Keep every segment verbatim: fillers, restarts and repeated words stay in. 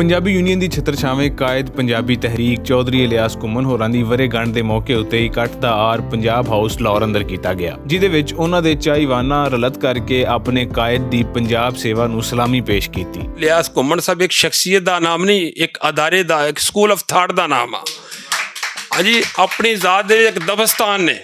پنجابی یونین دی چھتر چھاویں قائد پنجابی تحریک چوہدری الیاس گھمن ہوراں دی ورے گنڈ دے موقع اتے اکٹھ دا آر پنجاب ہاؤس لاہور اندر کیتا گیا، جس دے وچ انہاں دے چائیواناں رلت کر کے اپنے قائد دی پنجاب سیوا نوں سلامی پیش کیتی۔ الیاس گھمن صاحب ایک شخصیت دا نام نہیں، ایک ادارے دا، ایک سکول آف تھاٹ دا نام آ۔ ہاں جی، اپنی ذات دے ایک دبستان نے،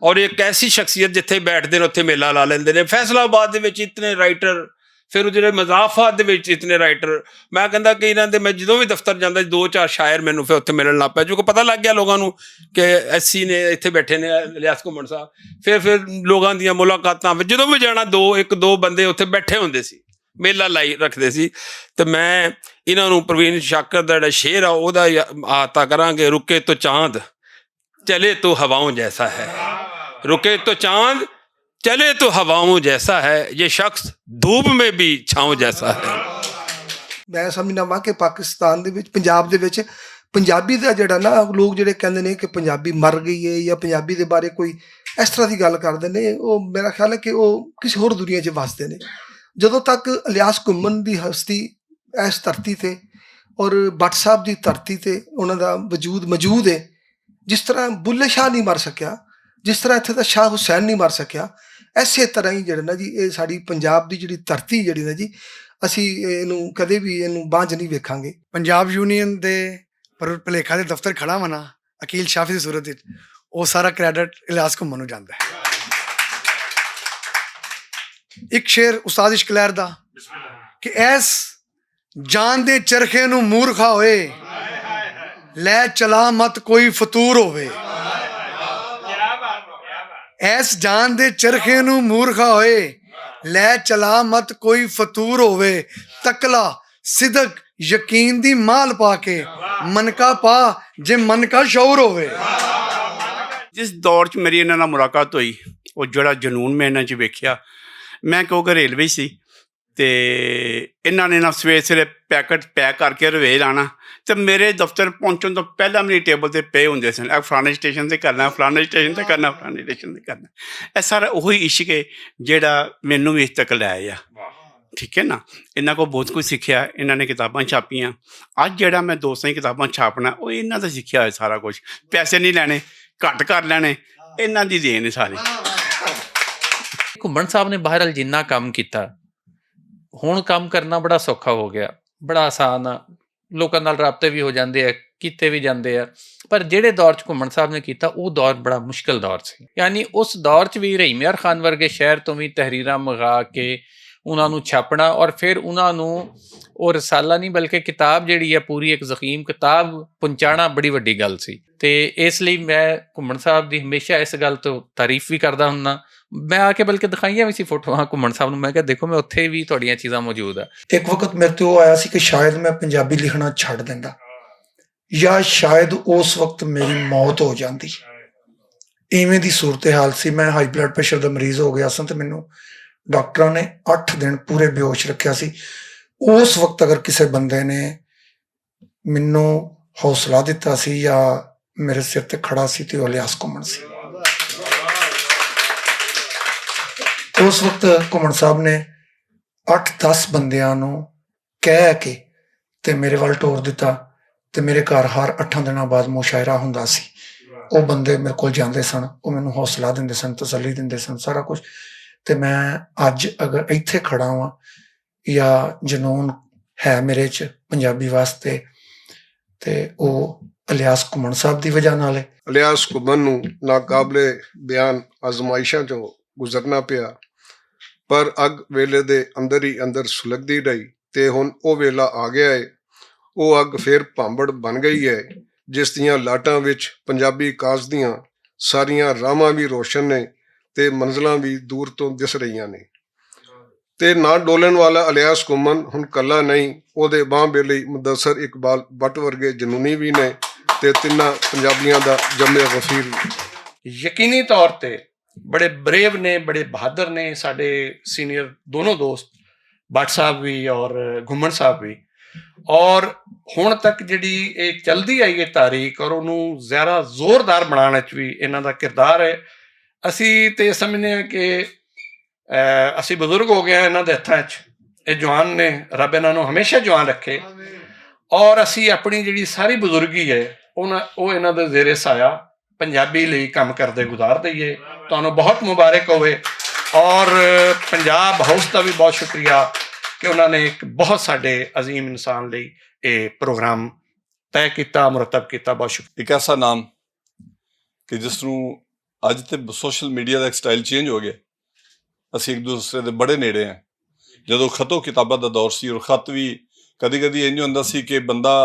اور ایک ایسی شخصیت جتھے بیٹھدے نے، اتھے میلہ لا لیندے نے۔ فیصل آباد دے وچ اتنے رائٹر، پھر جڑے مضافات دے وچ اتنے رائٹر، میں کہندا کہ انہاں دے، میں جدوں وی دفتر جاندا، دو چار شاعر مینوں پھر اتھے ملن لگ پے، جو کہ پتہ لگ گیا لوگاں نوں کہ ایسی نے اتھے بیٹھے نے الیاس گھمن صاحب۔ پھر، پھر لوگاں دیاں ملاقاتاں وچ جدوں وی جانا، دو، ایک دو بندے اتھے بیٹھے ہوندے سی، میلہ لائی رکھدے سی۔ تے میں انہاں نوں پروین شاکر دا جڑا شعر آ، اوہدا آتا کراں کہ رکے تو چاند، چلے تو ہواؤں جیسا ہے۔ رکے تو چاند، چلے تو ہواؤں جیسا ہے، یہ شخص دھوپ میں بھی چھاؤں جیسا ہے۔ میں سمجھنا وا کہ پاکستان دے وچ، پنجاب دے وچ پنجابی دا جڑا نا، لوگ جڑے کہندے نے کہ پنجابی مر گئی ہے یا پنجابی دے بارے کوئی اس طرح دی گل کردے نے، او میرا خیال ہے کہ او کسی ہور دنیا 'چ وسدے نے۔ جدوں تک الیاس گھمن دی ہستی اس دھرتی تے اور بٹ صاحب دی دھرتی تے انہاں دا وجود موجود ہے، جس طرح بلے شاہ نہیں مر سکیا، جس طرح اتھے دا شاہ حسین نہیں مر سکیا، ایسے طرح ہی جڑا نا جی، اے ساڈی پنجاب دی جڑی دھرتی جڑی نا جی، اسی اینوں کدے وی اینوں بانجھ نہیں ویکھاں گے۔ پنجاب یونین دے پر بھلیکھا دے دفتر کھڑا واں نا، عقیل شافی دی صورت وچ، او سارا کریڈٹ الیاس گھمن نوں جاندا ہے۔ ایک شعر استاد عشق لہر دا کہ ایس جان دے چرخے نوں مورخا ہوئے، لے چلا مت کوئی فطور ہوئے۔ ایس جان دے چرخے نوں مورخا ہوئے، لے چلا مت کوئی فطور ہوئے۔ تکلا صدق یقین دی مال پا کے، من کا پا جے من کا شعور ہوئے۔ جس دور چ میری انہاں نال ملاقات ہوئی، او جڑا جنون میں انہاں چ ویکھیا، میں کیونکہ ریلوے سی، تے انہاں نے نہ سویرے سویرے پیکٹ پیک کر کے روے لانا، تے میرے دفتر پہنچن تو پہلا میری ٹیبل تے پے ہوندے سن، "اے فلانے اسٹیشن تے کرنا، فلانے اسٹیشن تے کرنا، فلانے اسٹیشن تے کرنا۔" اے سارا اوہی عشق ہے جیڑا مینوں وی اس تک لے آیا۔ ٹھیک ہے نا؟ انہاں کو بہت کچھ سکھیا، انہاں نے کتاباں چھاپیاں۔ اج جیڑا میں دوستاں دی کتاباں چھاپنا، او انہاں دا سکھیا ہویا سارا کچھ۔ پیسے نہیں لینے، گھٹ کر لینے، انہاں دی دین ہے ساری۔ گھمن صاحب نے بہرحال جنہ کم کیتا، ہن کم کرنا بڑا سوکھا ہو گیا، بڑا آسان آ، لوکاں نال رابطے وی ہو جاندے آ، کیتے وی جاندے آ۔ پر جیہڑے دور چ گھمن صاحب نے کیتا، او دور بڑا مشکل دور سی۔ یعنی اس دور چ وی رحیم یار خان ورگے شہر توں وی تحریراں منگا کے انہاں نوں چھاپنا، اور پھر انہاں نوں او رسالہ نہیں بلکہ کتاب جیہڑی ہے، پوری ایک ضخیم کتاب پہنچانا بڑی وڈی گل سی۔ تے اس لئی میں گھمن صاحب دی ہمیشہ اس گل توں تعریف وی کردا ہوندا۔ میں آ کے بلکہ دکھائیاں وی سی فوٹوواں گھمن صاحب نوں، میں کہا، "دیکھو، میں اتھے وی تہاڈیاں چیزاں موجود آ۔" ایک وقت میرے تے او آیا سی کہ شاید میں پنجابی لکھنا چھڈ دیندا، یا شاید اس وقت میری موت ہو جاندی۔ ایویں دی صورتحال سی، میں ہائی بلڈ پریشر دا مریض ہو گیا ساں تے مینوں ڈاکٹراں نے اٹھ دن پورے بے ہوش رکھیا سی۔ اس وقت اگر کسے بندے نے مینوں حوصلہ دتا سی یا میرے سر تے کھڑا سی تے او الیاس گھمن سی۔ اس وقت گھمن صاحب نے اٹھ دس بندیاں نوں کہہ کے تے میرے ول ٹور دتا، تے میرے گھر ہر اٹھاں دناں بعد مشاعرہ ہوندا سی۔ او بندے میرے کول جاندے سن، او مینوں حوصلہ دیندے سن، تسلی دیندے سن، سارا کچھ۔ تے میں اج اگر ایتھے کھڑا ہاں یا جنون ہے میرے چ پنجابی واسطے، تے او الیاس گھمن صاحب دی وجہ نال ہے۔ الیاس گھمن نوں ناقابل بیان آزمائشاں چوں گزرنا پیا، پر اگ ویلے دے اندر ہی اندر سلگدی رہی، تے ہن او ویلا آ گیا ہے۔ او اگ فیر بھانبڑ بن گئی ہے، جس دیاں لاٹاں وچ پنجابی کاز دیاں ساریاں راہواں وی روشن نے تے منزلاں وی دور توں دس رہیاں نے۔ تے نہ ڈولن والا الیاس گھمن ہن کلا نہیں، او دے باں بیلے مدثر اقبال بٹ ورگے جنونی وی نے، تے تناں پنجابیاں دا جمع غفیر وی۔ یقینی طور تے بڑے بریو نے، بڑے بہادر نے ساڈے سینئر دونوں دوست، بٹ صاحب وی اور گھمن صاحب وی۔ اور ہن تک جڑی اے چلدی آئی ہے تحریک، اور اونوں زیادہ زوردار بنانے وچ وی انہاں دا کردار ہے۔ اسی تے سمجھنے ہیں کہ، اے، اسی بزرگ ہو گئے ہیں انہاں دے ہتھاں وچ، اے جوان نے، رب انہاں نوں ہمیشہ جوان رکھے۔ اور اسی اپنی جڑی ساری بزرگی ہے، انہاں، او انہاں دے زیر سایہ پنجابی لئی کم کردے گزار دئیے۔ تانوں بہت مبارک ہوئے۔ اور پنجاب ہاؤس دا بھی بہت شکریہ کہ انہاں نے ایک بہت ساڈے عظیم انسان لئی اے پروگرام طے کیتا، مرتب کیتا۔ بہت شکریہ۔ ایک ایسا نام کہ جس نوں اج تے سوشل میڈیا دا ایک سٹائل چینج ہو گیا۔ اسی ایک دوسرے دے بڑے نیڑے ہیں۔ جدوں خط و کتابت دا دور سی اور خط وی کدی کدی انج ہوندا سی کہ بندہ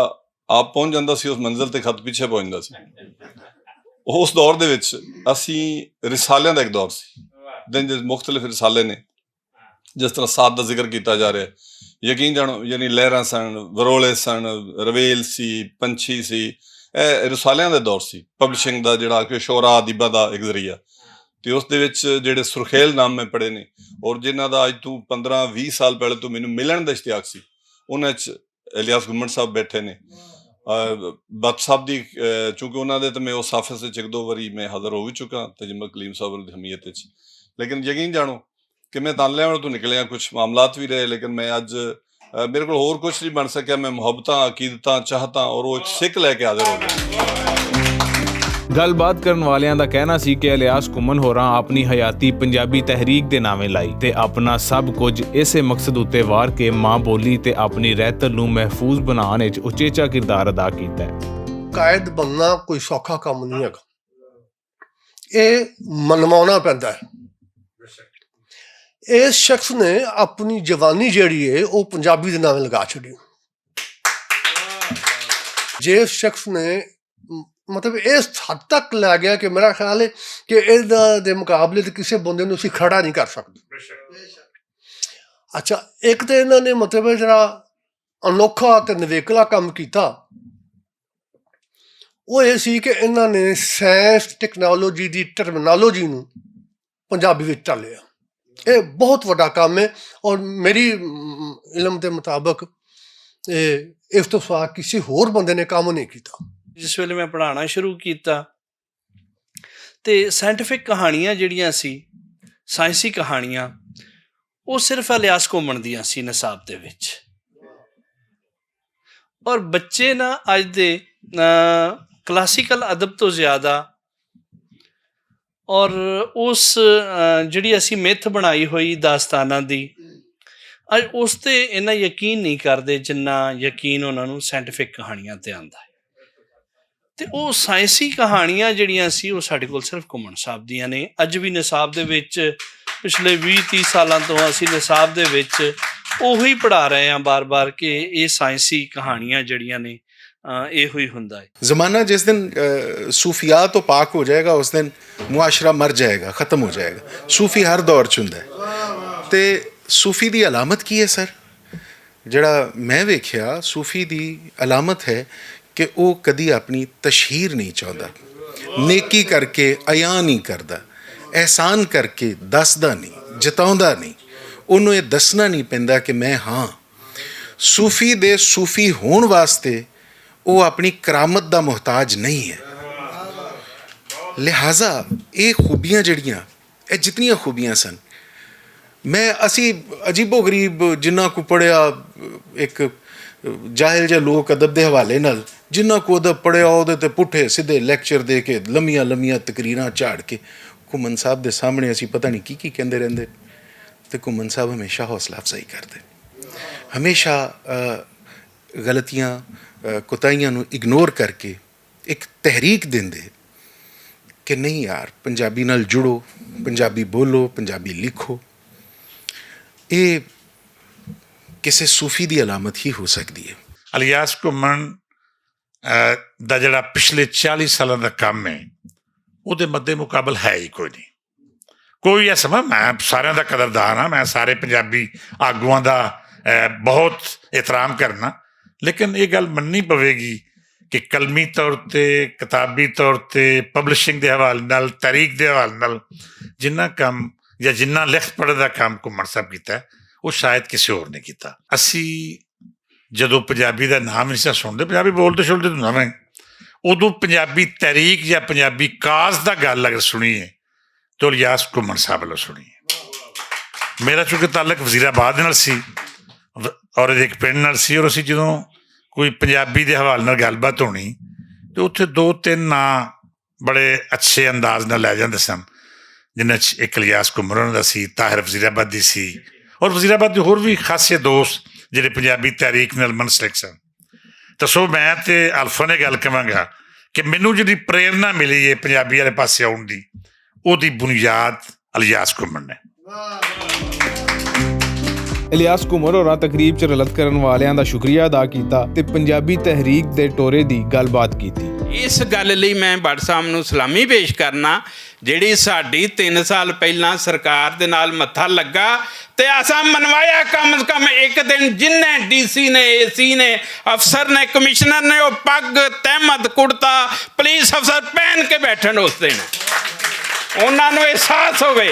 آپ پہنچ جاندا سی اس منزل تے خط پیچھے پہنچدا سی۔ اس دور دے وچ اسی رسالیاں دا ایک دور سی، دن جس مختلف رسالے نے، جس طرح سات دا ذکر کیتا جا رہا ہے، یقین جانو، یعنی لہراں سن، ورولے سن، رویل سی، پنچھی سی، اے رسالیاں دے دور سی۔ پبلشنگ دا جڑا کہ شعرا ادیباں دا ایک ذریعہ، تے اس دے وچ جڑے سرخیل نام میں پڑھے نے، اور جنہاں دا اج تو پندرہ ویہہ سال پہلے تو مینوں ملن دا اشتیاق سی، انہاں وچ الیاس گمن صاحب بیٹھے نے۔ بت صاحب دی، چونکہ انہاں دے تے میں اس آفس وچ ایک دو واری میں حاضر ہو وی چکا، تجمہ کلیم صاحب دی حمیت وچ۔ لیکن یقین جانو کہ میں تانلیاں والوں تو نکلیا، کچھ معاملات وی رہے، لیکن میں اج میرے کول ہور کچھ نہیں بن سکیا۔ میں محبتاں، عقیدتاں، چاہتاں اور وہ ایک سکھ لے کے حاضر ہو گیا۔ گل بات کرن والیاں دا کہنا سی کہ الیاس کمن ہوراں اپنی حیاتی پنجابی تحریک دے ناویں لائی تے اپنا سب کچھ اسے مقصد اتے وار کے ماں بولی تے اپنی رہتل نوں محفوظ بنان وچ اچیچا کردار ادا کیتا ہے۔ قائد بننا کوئی سوکھا کم نہیں ہے۔ اے منوانا پیندا ہے۔ اس شخص نے اپنی جوانی جیڑی ہے وہ پنجابی دے ناویں لگا چھڈی۔ جس شخص نے مطلب اس حد تک لے گیا کہ میرا خیال ہے کہ اس دے مقابلے تے کسے بندے نوں اسی کھڑا نہیں کر سکدے۔ اچھا، ایک تے انہاں نے مطلب ہے جڑا انوکھا تے نویکلا کم کیتا، وہ یہ سی کہ انہاں نے سائنس ٹیکنالوجی دی ٹرمینالوجی نوں پنجابی وچ ٹالیا۔ یہ بہت وڈا کام ہے، اور میری علم دے مطابق اس تو سوا کسی ہور بندے نے کام نہیں کیتا۔ جس ویلے میں پڑھانا شروع کیتا تے سائنٹیفک کہانیاں جڑیاں سی، سائنسی کہانیاں، وہ صرف الیاس گھومن دیاں سی نصاب دے وچ۔ اور بچے نا اج دے کلاسیکل ادب تو زیادہ اور اس جڑی اسی متھ بنائی ہوئی داستاناں دی، اج اس تے انہاں یقین نہیں کردے جنہاں یقین انہاں نوں سائنٹیفک کہانیاں تے آندا ہے۔ تے او سائنسی کہانیاں جڑیاں سی، او ساڈے کول صرف گھمن صاحب دیاں نے۔ اج وی نصاب دے وچ پچھلے ویہہ تیہہ سالاں توں اسی نصاب دے وچ اوہی پڑھا رہے ہاں بار بار کہ اے سائنسی کہانیاں جڑیاں نے، اے ہوئی ہوندا ہے۔ زمانہ جس دن صوفیات و پاک ہو جائے گا، اس دن معاشرہ مر جائے گا، ختم ہو جائے گا۔ صوفی ہر دور چ ہوندا ہے۔ تے صوفی دی علامت کی ہے سر؟ جڑا میں ویکھیا، صوفی دی علامت ہے کہ او کدی اپنی تشہیر نہیں چاہندا، نیکی کر کے عیاں نہیں کردا، احسان کر کے دسدا نہیں، جتاوندا نہیں۔ انہوں یہ دسنا نہیں پیندا کہ میں ہاں۔ صوفی دے صوفی ہون واسطے او اپنی کرامت دا محتاج نہیں ہے۔ لہذا یہ خوبیاں جڑیاں، اے جتنیاں خوبیاں سن، میں اسی عجیب و غریب جنہاں کو پڑھیا، ایک جاہل جے لوک ادب دے حوالے نال جنہاں کو ادب پڑھیا، اودے تے پٹھے سدھے لیکچر دے کے، لمیاں لمیاں تقریراں چاڑ کے گھمن صاحب دے سامنے اسی پتہ نہیں کی کی کہندے رہندے۔ تے گھمن صاحب ہمیشہ حوصلہ افزائی کردے، ہمیشہ غلطیاں، کوتاہیاں نوں اگنور کر کے ایک تحریک دیندے کہ نہیں یار، پنجابی نال جڑو، پنجابی بولو، پنجابی لکھو۔ اے کسے صوفی دی علامت ہی ہو سکدی ہے۔ الیاس گھمن دا جڑا پچھلے چالی سالاں دا کم ہے، او دے مد مقابل ہے ہی کوئی نہیں۔ کوئی ایسا میں میں سارے دا قدردان ہاں، میں سارے پنجابی آگواں دا بہت احترام کرنا، لیکن یہ گل مننی پوے گی کہ قلمی طور تے، کتابی طور تے، پبلشنگ دے حوالے نال، تحریک دے حوالے نال جنہ کم یا جنہ لکھت پڑھے دا کم گھمن صاحب کیتا ہے، وہ شاید کسی ہور نے کیتا۔ اسی جدوں پنجابی دا نام نہیں سا سنتے، پنجابی بولتے شولتے تو نہ رہے، ادوں پنجابی تحریک یا پنجابی کاز دا گل اگر سنیے تو الیاس گھمن صاحب والوں سنیے۔ میرا چونکہ تعلق وزیر آباد نال سی، اور ایک پرنٹ نال سی اور اسی جدوں کوئی پنجابی دے حوالے نال گل بات ہونی، تے اتھے دو تین ناں بڑے اچھے انداز نال لے جاندے سن، جنہاں چ ایک الیاس کمرن دا سی، طاہر وزیر آبادی سی، اور وزیر آبادی ہور وی خاصے دوست جڑے پنجابی تحریک نال منسلک سن۔ تے سو میں تے الفا نے گل کہواں گا کہ مینوں جڑی پریرنا ملی ہے پنجابی والے پاسے آؤن دی، او دی بنیاد الیاس کمر نے۔ الیاس کمر ہوراں تقریب چ رلت کرن والیاں دا شکریہ ادا کیتا تے پنجابی تحریک دے ٹورے دی گل بات کیتی۔ اس گل لئی میں بٹ صاحب نوں سلامی پیش کرنا، جیڑی ساڈی تین سال پہلاں سرکار دے نال متھا لگا تے اساں منوایا۔ کم از کم ایک دن جنہیں ڈی سی نے، اے سی نے، افسر نے، کمشنر نے، او پگ، تہمت، کرتا، پولیس افسر پہن کے بیٹھن اس دن، انہاں نوں احساس ہوئے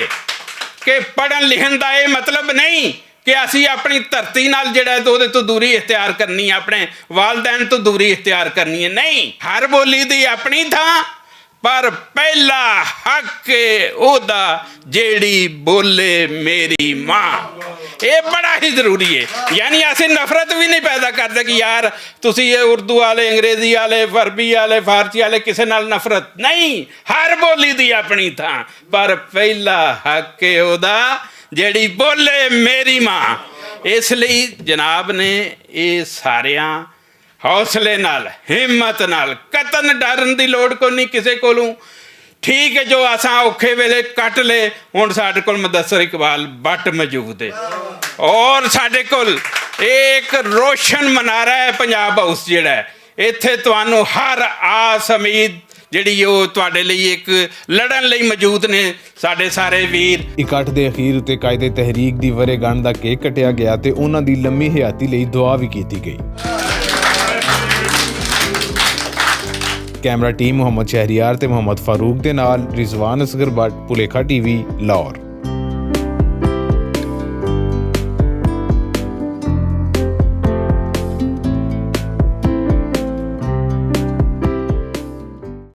کہ پڑھن لکھن دا اے مطلب نہیں کہ اسی اپنی دھرتی نال جڑا ہے تے اوہدے توں دوری اختیار کرنی ہے، اپنے والدین توں دوری اختیار کرنی ہے۔ نہیں، ہر بولی دی اپنی تھاں، پر پہلا حق او دا جیڑی بولے میری ماں۔ اے بڑا ہی ضروری ہے۔ یعنی اسی نفرت بھی نہیں پیدا کرتے کہ یار، تسی اے اردو والے، انگریزی والے، عربی والے، فارسی والے، کسے نال نفرت نہیں۔ ہر بولی دی اپنی تھاں، پر پہلا حق او دا جیڑی بولے میری ماں۔ اس لئی جناب نے اے ساریاں حوصلے نال، ہمت نال، قطن ڈرن دی لوڑ کوئی نہیں کسے کولوں۔ ٹھیک ہے، جو اساں اوکھے ویلے کٹ لے، ہن ساڈے کول مدثر اقبال بٹ موجود ہے، اور ساڈے کول ایک روشن منارہ ہے پنجاب ہاؤس جڑا ہے۔ ایتھے تانوں ہر آس امید جڑی او تواڈے لئی ایک لڑن لئی موجود نے، ساڈے سارے ویر۔ اکٹھ دے اخیر اتے قائد تحریک دی ورے گنڈ دا کیک کٹیا گیا تے انہاں دی لمبی حیاتی لئی دعا وی کیتی گئی۔ کیمرہ ٹیم محمد شہریار تے محمد فاروق دے نال رضوان اصغر بٹ، پولیکھا ٹی وی، لاہور۔